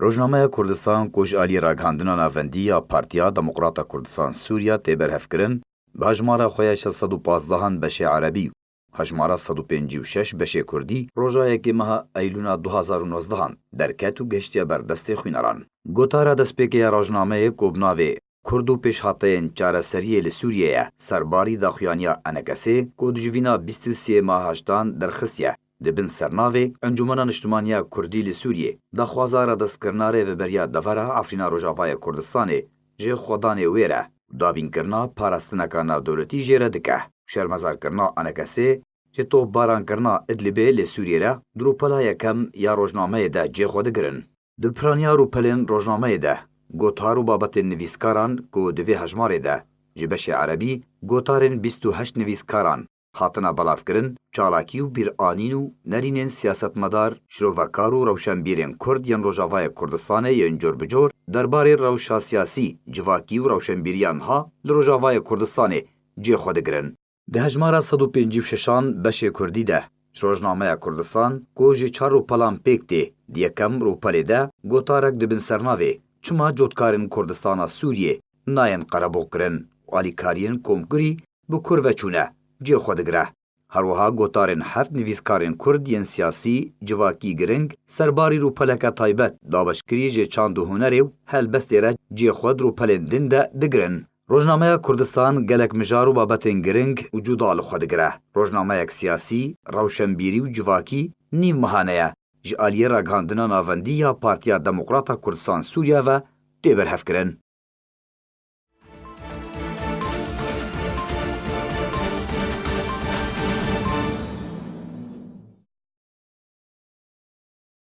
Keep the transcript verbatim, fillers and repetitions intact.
Rojnameya Kurdistan ku ji alî ragihandina navendî ya Partiya Demokrata Kurdistan Sûriya tê berhevkirin, bi hejmara xwe ya şeş sed û pazdehan beşê erebî û hejmara sed û pêncî û şeş beşê kurdî roja yekê meha Eylûna du hazar û nozdehan derket û gehiştiye ber destê xwîneran. Gotara destpêkê ya rojnameyê ku bi navê Kurd û pêşhateyên çareseriyê li Sûriyê ye, serbarî daxuyaniya Enekesê ku di civîna bîst û sê meha heştan derxistiye, di bin sernavê Encûmena Niştimaniya Kurdî li Sûriyê daxwaza radestkirina rêveberiya devera Efrîna Rojavayê Kurdistanê ji xwedanê wêr e û dabînkirina parastineka navdewletî jê re dike. Şermezarkirina Enekesê ji topbarankirina Idlibê li Sûriyê re di rûpela yekem ya rojnameyê de cê xwe digirin. Di piraniya rûpelên rojnameyê de gotar û babetên nivîskaran ku di vê hejmarê de ji beşê erebî gotarên bîst û heşt nivîskaran hatine belavkirin, çalakî û bîranîn û nerînên siyasetmedar, şirovekar û rewşenbîrên Kurd yên Rojavayê Kurdistanê yên cor bi cor derbarê rewşa siyasî, civakî û rewşenbîriya niha li Rojavayê Kurdistanê cê xwe digirin. Di hejmara sed û pêncî û şeşan beşê Kurdî de ji Rojnameya Kurdistan ku ji çar rûpelan pêk tê, di yekem rûpelê de gotarek di bin sernavê Çima cotkarên Kurdistana Sûriyê nayên qerebûqkirin û alîkariyên komkirî bi kur veçûne cê xwe digire. Her wiha gotarên heft nivîskarên Kurd yên siyasî, civakî giring serbarî rûpeleke taybet dabeşkirî ji çand û hunerê û helbestê re cê xwe di rûpelên din de digirin. Rojnameya Kurdistan gelek mijar û babetên giring û cuda li xwe digire. Rojnameyek siyasî, rewşenbîrî û civakî nîv mehane ye. Ji aliyê ragihandina navendî ya Partiya Demokrata Kurdistan Sûriya ve tê berhevkirin.